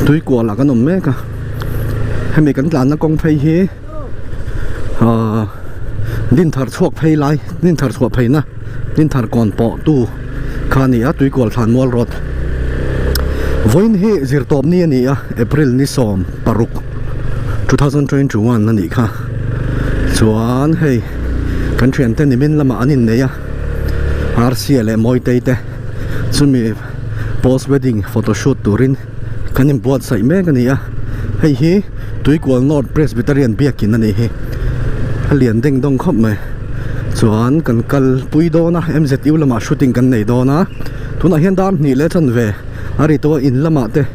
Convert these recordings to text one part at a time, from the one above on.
Tuikual ah kan awm mek a hemi kan tlanna kawng phei hi ahh Dinthar chhuak phei lai Dinthar chhuah pheina Dinthar kawn pawh tu kha a ni a Tuikual Thlanmual road vawiin hi zirtawp ni a ni a April ni 16 2021 a nih kha chuan hei kan thiante nimin lamah an innei a Rca leh Mawitei te chumi. Post wedding photo shoot turin kan inbuatsaih mek a ni a, hei hi Tuikual North Presbyterian biakin a nih hi, a lian deng dawng khawp mai, chuan kan kal pui dawn a MZU lamah shooting kan nei dawn a, tunah hian dar hnih leh chanve a ri tawh a in lamah te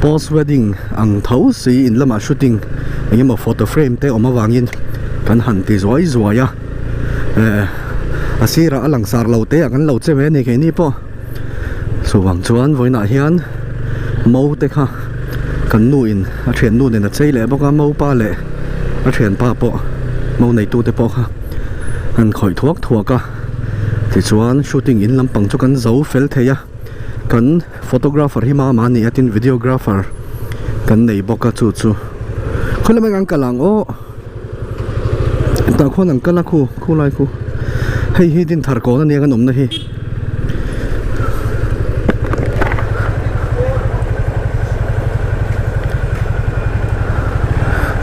post wedding ang tho si in lamah shooting eng emaw photo frame te awm avangin kan han ti zuai zuai a, eh a sirah a langsar lo te ah kan lo che ve a ni keini pawh. Chuvang chuan vawiinah hian mo te kha kan nu in a thiannu nen a chei leh bawk a mo pa leh a thianpa pawh mo neitu te pawh kha an khawih thuak thuak a tichuan shooting in lampang chu kan zo fel thei a kan photographer hi mama a ni a tin videographer kan nei bawk a chu chu khawilai mai kan kal ang aw. Tah khuan an kal a khu khu lai khu hei hi Dinthar kawn ania kan awmna hi.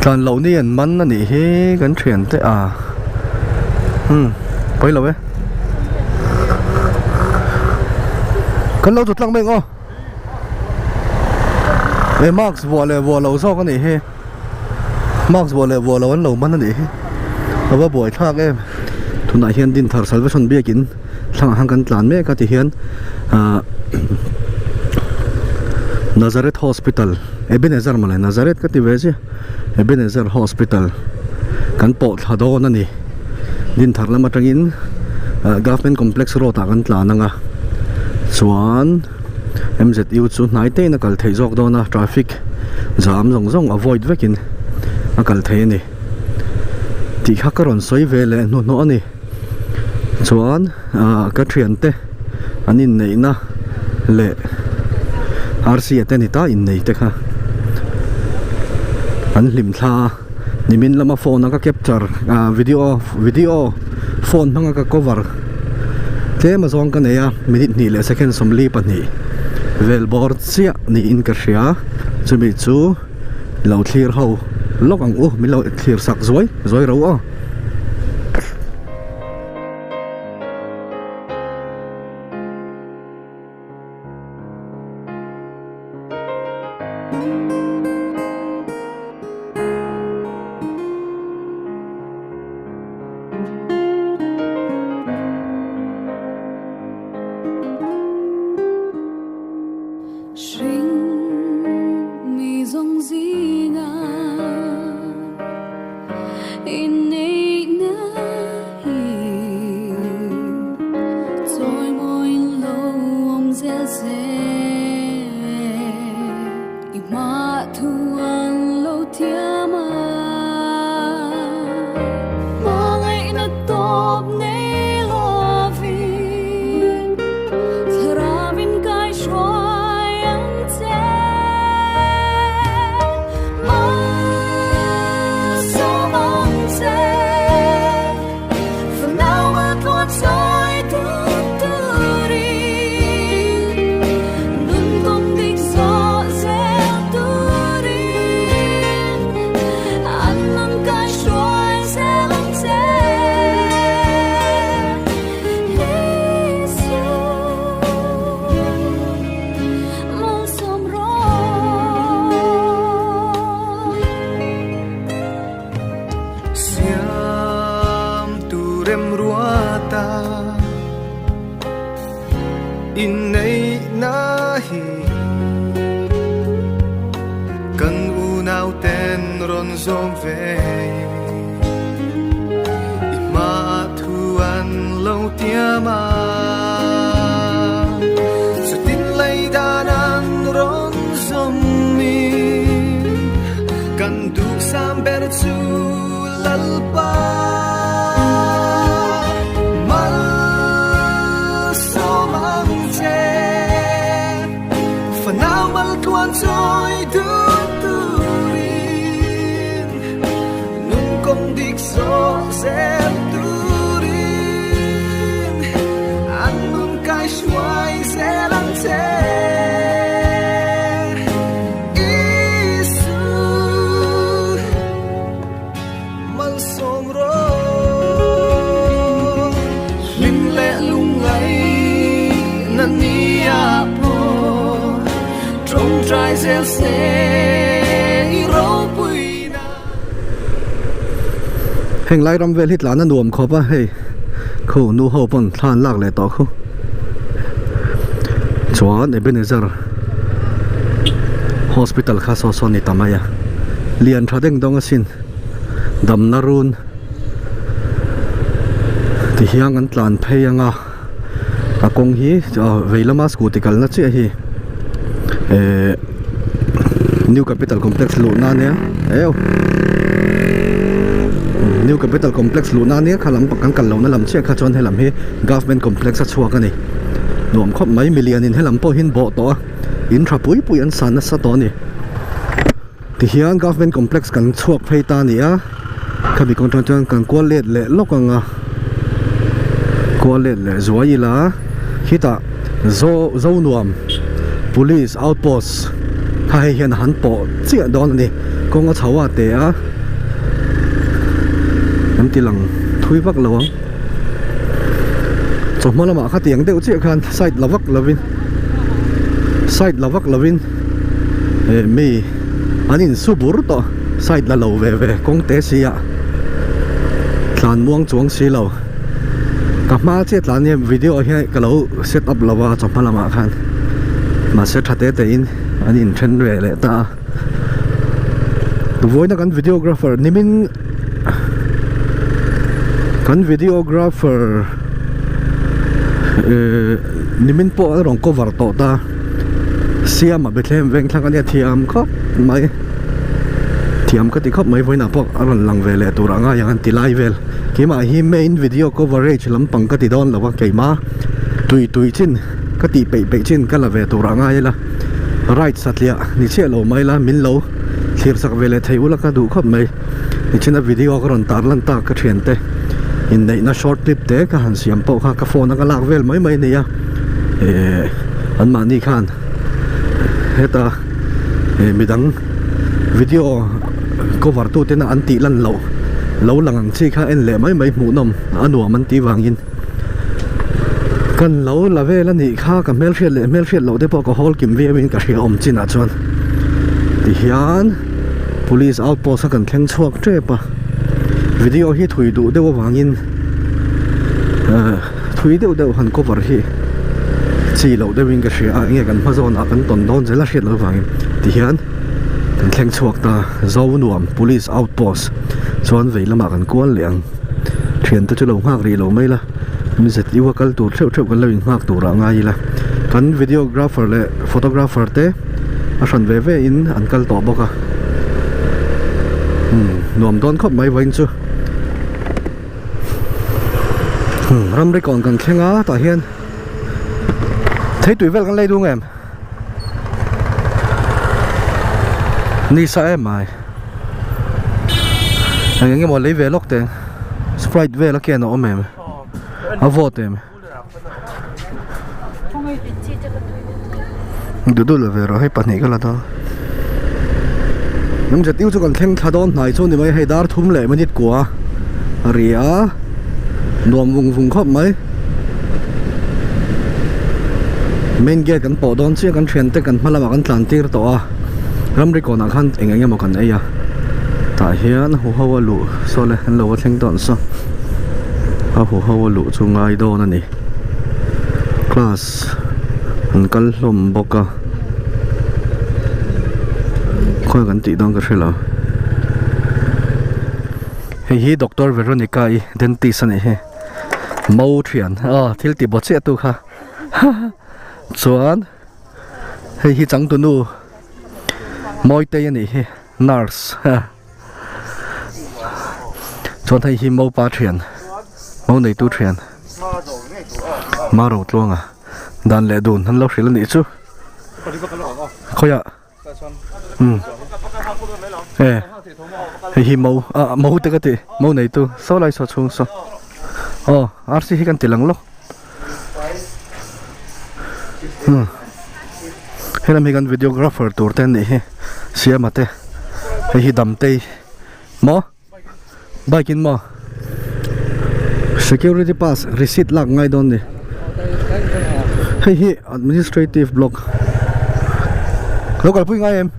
Tlan loh ni an man a nih hi kan thian te a umm pawi lo e kan lo chu tlang mai ang aw e mask vuah leh vuah loh zawk a nih hi. Mask vuah leh vuah lo an lo man a nih hi a va buai thlak em tunah hian Dinthar Salvation biakin thlangah khan kan tlan mek a tihian ahh Nazareth Hospital Ebenezer mawle Nazareth ka ti ve chiah Ebenezer Hospital kan pawh thla dawn a ni Dinthar lam atangin ahh Government Complex road ah kan tlan ang a chuan. M_Z_U chu hnai te in a kal theih zawk dawn a traffic zam zawng zawng avoid vek in a kal thei a ni tih kha ka rawn sawi ve leh hnuhnawh a ni chuan ah ka thiante an inneihna leh R_C a te ni ta innei te kha an hlim thla a nimin lama phone a ka capture ah video video phone hmanga ka cover tlem a zawng ka nei a minute hnih leh second 42 vel bawr chiah niin ka hria chumi chu lo thlir ho lawk ang u min lo thlir sak zuai zuai ro aw. Fanau mal tluan chawi dun turin Nun kawng dik zawh zel turin An nun kai hruai zel ang che Isu Malsawm rawh Hlim leh lungngai na nia pawh Tawngtai zel se i ropuina. Heng lai ram vel hi tlan a nuam khawp a hei khu nu ho pawn thla an lak leh tawh khu chuan Ebenezer hospital kha saw saw a ni ta mai a lian tha deng dawng asin. Damna run ti hian kan tlan phei ang a a kawng hi vei lama scooty kalna chiah hi ehh new capital complex luhna ania eu new capital complex luhna ania kha lam kan kal lohna lam chiah kha chuan helam hi government complex a chhuak a ni nuam khawp mai milian in helam pawh hi an bawh tawh a in tha pui pui an san nasa tawh a ni. Tihian government complex kan chhuak phei ta a ni a khami kawng atang chuan kan kual let leh lawk ang a kual let leh zuai ila khitah zo zonuam police outpost kha hei hian a han pawh chiah dawn a ni kawng a chho a te a kan ti lang thui vak lo ang chawhma lamah khatiang deuh chiah khan side la vak lovin side la vak lovin. Eh mi an in su bur tawh side la lo ve ve kawng te si ah tlan muang chuang si lo ka hma chiah tlan hian video hian ka lo set up lo a chawhma lamah khan mahse tha te te in an in then ve leh ta a vawiina kan videographer nimin kan videographer eh nimin pawh a rawn cover tawh ta. Siama Bethlehem veng thlak ania thiam khawp mai thiam ka ti khawp mai vawiinah pawh a rawn lang ve leh tur a ngai ang an ti lai vel keimah hi main video coverage lampang ka ti dawn lo a keimah tui tui chin ka tih peih peih chin ka la ve tur a ngai ila right satliah ni chiah lo mai la min lo thlir sak ve leh thei ula ka duh khawp mai tichhin a video ka rawn tar lan tak ka thian te inneihna short clip te ka han siam pawh kha ka phone a ka lak vel mai mai a ni a eh an mahni khan heta eh midang video cover tu tena an tih lan loh lo lang ang chi kha en leh mai mai hmuh nawm a nuam an tih vangin kan lo la vel a nih kha ka hmelhriat leh hmelhriat loh te pawh ka hawl kim viau in ka hria awm chinah chuan tihian police outpost a kan thleng chhuak tep a video hi thui duh deuh avangin eh thui deuh deuh han cover hi chi loh deuhin ka hria a enge kan hma zawnah kan tawn dawn zel a hriat loh avangin tihian kan thleng chhuak ta Zonuam police outpost chuan vei lamah kan kual leh ang thiante chu lo nghak rih lo mai la mzu a kal tur theuh theuh kan lo innghak turah ngai ila kan videographer leh photographer te a hran ve ve in an kal tawh bawk a umm nuam dawn khawp mai vawiin chu umm ramri kawn kan thleng a tah hian theitui vel kan lei dung em ni sa em mai eng eng emaw lei ve lawk teh sprite vel a ken a awm em a vawt em. Duh duh lo ve rawh hei pahnih ka la dawn Lamzet iu chu kan thleng thla dawn hnai chu ni mai hei dar thum leh minute kua a ri a nuam vung vung khawp mai main gate kan pawh dawn chiah kan thiante kan hma lamah kan tlan tir tawh a ramri kawnah khan eng eng emaw kan ei a tah hian huho a luh saw le an lo va thleng dawn saw. A huho a luh chu ngai dawn a ni class an kal hlawm bawk a khawi kan tih dawn ka hre lo hei hi doctor Veronica i dentist a nih hi mo thian aw thil ti baw chiah tu kha chuan hei hi changtunu Mawitei a nih hi nurse. Chuan hei hi Mopa thian Mo neitu thian Ma ro tluanga dan leh dun an lo hrilh a nih chu. Khawiah? Umm e hei hi mo ah mo te ka ti mo neitu saw lai saw chhung saw aw arsi hi kan ti lang lawk umm helam hi kan videographer tur te an nih hi siama te hei hi damtei maw bike in maw security pass receipt lak ngai dawn ni hei hi administrative block lo kalpui ngai em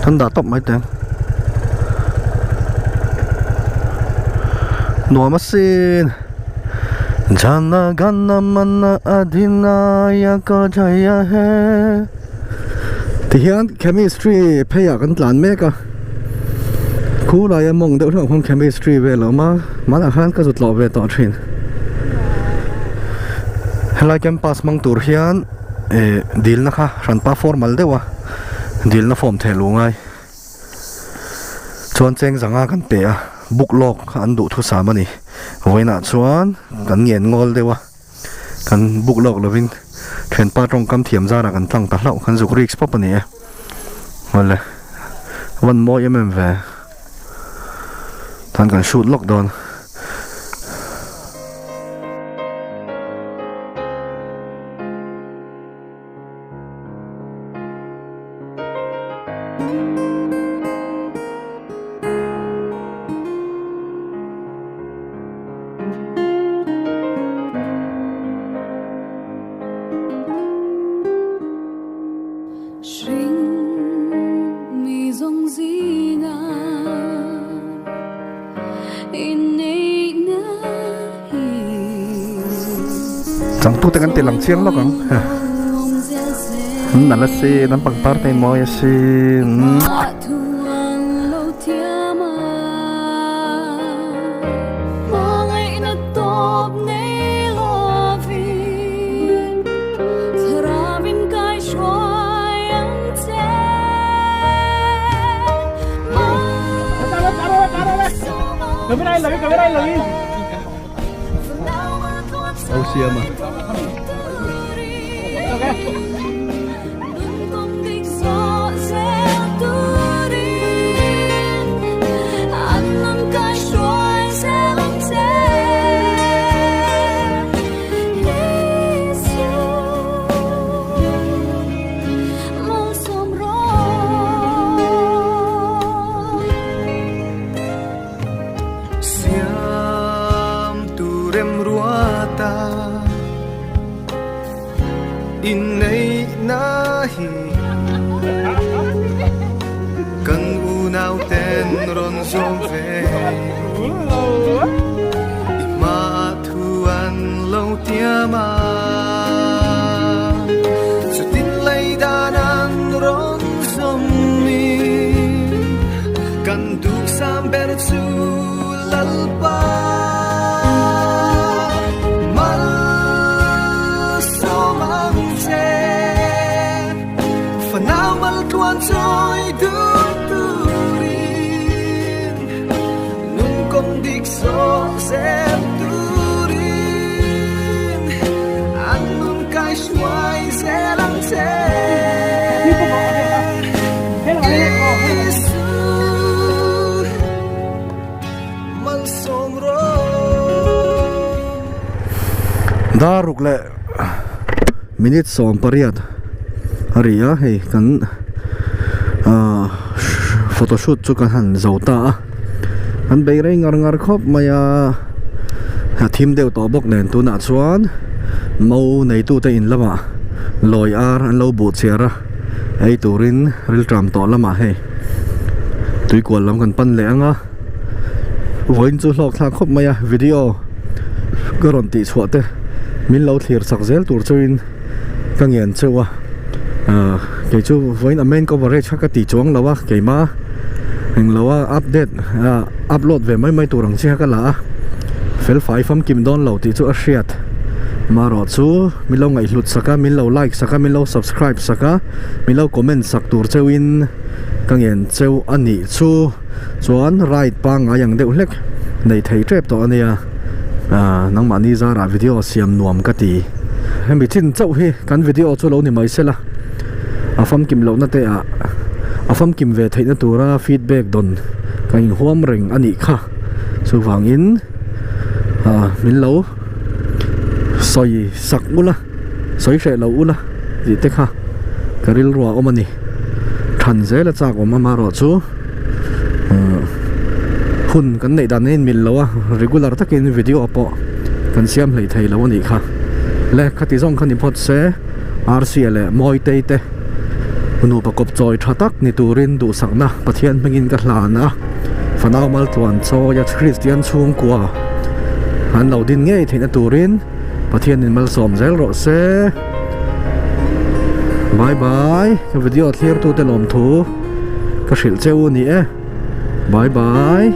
an dah tawp mai teng nuam asin jana gana mana adhinayaka jaya he. Tihian chemistry phei ah kan tlan mek a khu laia mawng deuh hlauh khan chemistry vel a awm a hmanah khan ka zut lawh ve tawh thin helai campus hmang tur hian eh dilna kha hranpa formal deuh a dilna form theh luh ngai chuan cheng zanga kan pe a book lawk kha an duh thusam a ni vawiinah chuan kan ngen ngawl deuh a. Kan buk lawk lovin thianpa tawngkam thiam zarah kan tlang ta hlauh kan zuk risk pawp a ni e. Awle a van mawi em em ve. Tan kan shoot lawk dawn. Changtute kan ti lang chiang lawk ang nalh a sin an pangpar te mawi a sin. Lo siam a. Daruk leh minute 18 a ri a hei kan ah photoshoot chu kan han zo ta a an bei rei ngar ngar khawp mai a a thim deuh tawh bawk nen tunah chuan mo neitute in lamah lawi ar an lo buh chhiar a ei turin rilṭam tawh lamah hei tuikual lam kan pan leh ang a vawiin chu hlawk thlak khawp mai a video ka rawn tih chhuah te min lo thlir chak zel tur chuin ka ngen cheu a ah kei chu vawiin a main coverage kha ka ti chuang lo a keima englo a update ah upload ve mai mai tur ang chi kha ka la a fel fai famkim dawn lo tih chu a hriat marawh chu min lo ngaihhlut sak a min lo like sak a min lo subscribe sak a min lo comment sak tur cheuhin ka ngen cheu a nih chu. Chuan ride pangngai ang deuh hlek nei thei tep tawh a nia. Ahh nangmahni zarah video siam nuam ka ti. Hemi chin chauh hi kan video chu lo ni mai sela a famkim lohna te ah a famkim ve theihna tura feedback dawn ka inhuam reng a nih kha. Chuvangin ahh min lo sawi sak ula sawi hreh lo ula tih te kha ka rilru ah awm a ni. Than zel a chak awm amaherawh chu. Hun kan neih dan a inmil lo a, regular takin video pawh kan siam hleih thei lo a nih kha. Le khati zawng kha ni phawt se, Rca leh Mawitei te nupa kawp chawi tha tak ni turin duhsakna Pathian hmingin ka hlan a, fanau maltluan chawia Kristian chhungkua an lo din ngei theihna turin Pathianin malsawm zel rawh se. Bye bye, ka video thlir tute lawmthu. Ka hrilh che u ni e. Bye bye.